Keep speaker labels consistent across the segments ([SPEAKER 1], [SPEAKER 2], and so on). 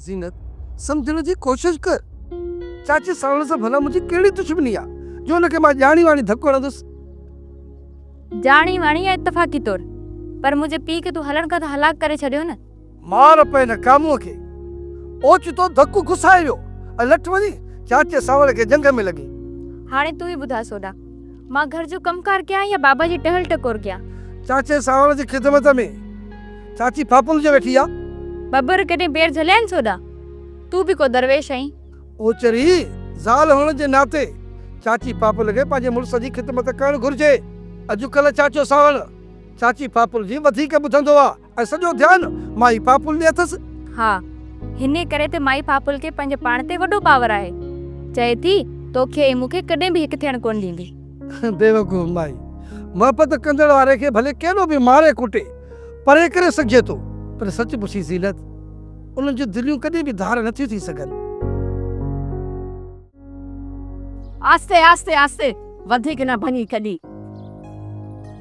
[SPEAKER 1] زينت، سمجهڻ جي ڪوشش ڪر. چاچي سانوڻ سان ڀلا منهنجي ڪهڙي دشمني آ، جو ان کي مان ڄاڻي واڻي ڌڪ هڻندس.
[SPEAKER 2] ڄاڻي واڻي يا اتفاقي طور، پر منهنجي پيء کي تون هلڻ کان ته هلاڪ ڪري ڇڏيو نه.
[SPEAKER 1] مار پئي نه ڪاموء کي. اوچتو ڌڪ گسائي ويو ۽ لٺ وڃي چاچي سانوڻ کي ڄنگهه ۾ لڳي.
[SPEAKER 2] هاڻي تون ئي ٻڌاء سوڍا، مان گهر جو ڪم ڪار ڪيان يا بابا جي ٽهل ٽڪور ڪيان؟
[SPEAKER 1] چاچي سانوڻ جي خدمت ۾ چاچي ڦاپل جو ويٺي آ.
[SPEAKER 2] ٻٻر ڪڏهن پير جهليا آهن سوڍا؟ تون به ڪو درويش آهين.
[SPEAKER 1] اوچري زال هئڻ جي ناتي چاچي ڦاپل کي پنهنجي مڙس جي خدمت ڪرڻ گهرجي. اڄڪلهه چاچو سانوڻ چاچي ڦاپل جي وڌيڪ ٻڌندو آ. ۽ سڄو ڌيان مائي ڦاڦل ڏي اٿس.
[SPEAKER 2] ها، هني ڪري ته مائي ڦاڦل کي پنهنجي پاڻ تي وڏو باور آهي. چئي ٿي، توکي ۽ مون کي ڪڏهن به هڪ ٿيڻ ڪونه ڏيندي.
[SPEAKER 1] بيوقوف مائي، محبت ڪندڙ واري کي ڀلي ڪيڏو به ماري ڪٽي پري ڪري سگهجي ٿو، پر سچ پڇين زينت، انهن جون دليون ڪڏهن به ڌار نٿيون ٿي سگهن.
[SPEAKER 3] آهستي آهستي آهستي وڌيڪ نه ڀڃي ڪڏي.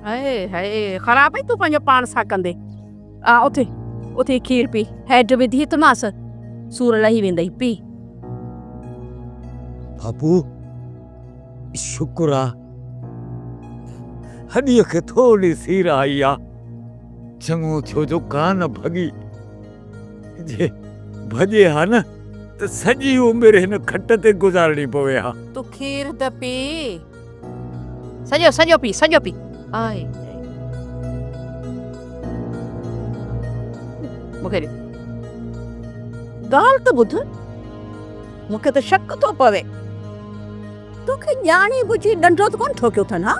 [SPEAKER 3] هئي هئي خراب ئي تون پنهنجو پاڻ سان ڪندي. آ اٿي اٿي کير پي هيڊ وڌي اٿماس سور لهي ويندئي پي.
[SPEAKER 4] بابو شڪر آ هڏيء کي ٿوري سير آئي آ چڱو ٿيو جو ڪانه ڀڳي. جي ڀڄي ها نه ته سڄي عمر هن کٽ تي گذارڻي پوي ها.
[SPEAKER 3] تون کير ته پي. سڄو سڄو پي سڄو پي. آئي مون کي ڏي. ڳالهه ته ٻڌ. مون کي ته شڪ ٿو پوي. توکي ڄاڻي ٻجهي ڏنڊو ته ڪونه ٺوڪيو اٿن ها؟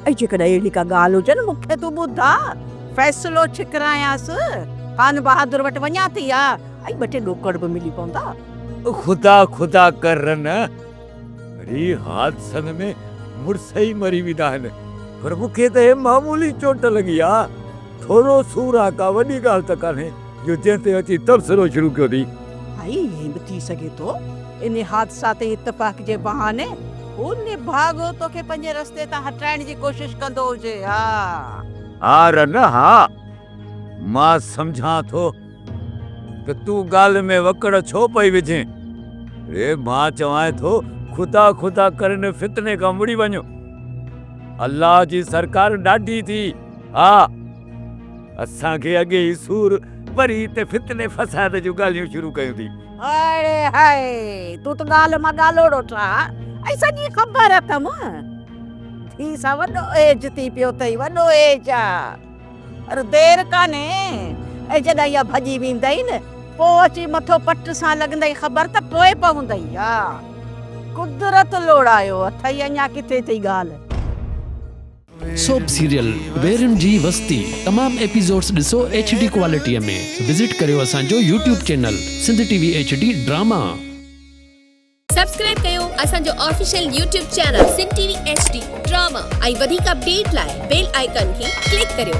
[SPEAKER 3] ۽ جيڪڏهن اهڙي ڪا ڳالهه هجي نه مون کي تون ٻڌاء، فيصلو ڇڪرايانس، خان بهادر وٽ وڃان ٿي ها ۽ ٻه ٽي ڏوڪڙ به ملي پوندا.
[SPEAKER 4] خدا خدا ڪر نه، وري حادثن ۾ مڙس ئي مري ويندا آهن، پر مون کي ته هي معمولي چوٽ لڳي آ، ٿورو سور آ، ڪا وڏي ڳالهه ته ڪانهي جو جنهن تي اچي تبصرو شروع ڪيو اٿئي.
[SPEAKER 3] ۽ ائين به ٿي سگهي ٿو انهي حادثاتي اتفاق جي بهاني هو نڀاڳو توکي پنهنجي رستي تان هٽائڻ جي ڪوشش ڪندو هجي ها.
[SPEAKER 4] ها رن ها، مان سمجهان ٿو ته تون ڳالهه ۾ وڪڙ ڇو پئي وجهين. ري مان چوانء ٿو خدا خدا ڪر ان فتني کان مڙي وڃ. الله جي سرڪار ڏاڍي ٿي ها. اسان کي اڳي ئي سور وري هتي فتني فساد جون ڳالهيون شروع ڪيون ٿي.
[SPEAKER 3] اڙي هاء تون ته ڳالهه مان ڳالهوڙو ٺاهه ۽ سڄي خبر اٿم. ڌيء سان وڏو ايج ٿي پيو اٿئي وڏو ايج آ. پر دير ڪانهي ۽ جڏهن اها ڀڄي ويندئي نه پوء اچي مٿو پٽ سان لڳندئي خبر ته پوء پوندئي ها. قدرت لوڙايو اٿئي اڃا ڪٿي اٿئي ڳالهه.
[SPEAKER 5] سوپ سيريل ويرين جي وستي تمام ايپيسوڊس ڏسو ايڇ ڊي ڪوالٽي ۾ وزٽ ڪريو اسان جو YouTube channel Sindh T V H D drama.
[SPEAKER 6] Subscribe ڪيو اسان جو official YouTube channel Sindh T V H D drama ۽ وڌيڪ اپڊيٽ لاء بيل آئيڪان کي ڪلڪ ڪريو.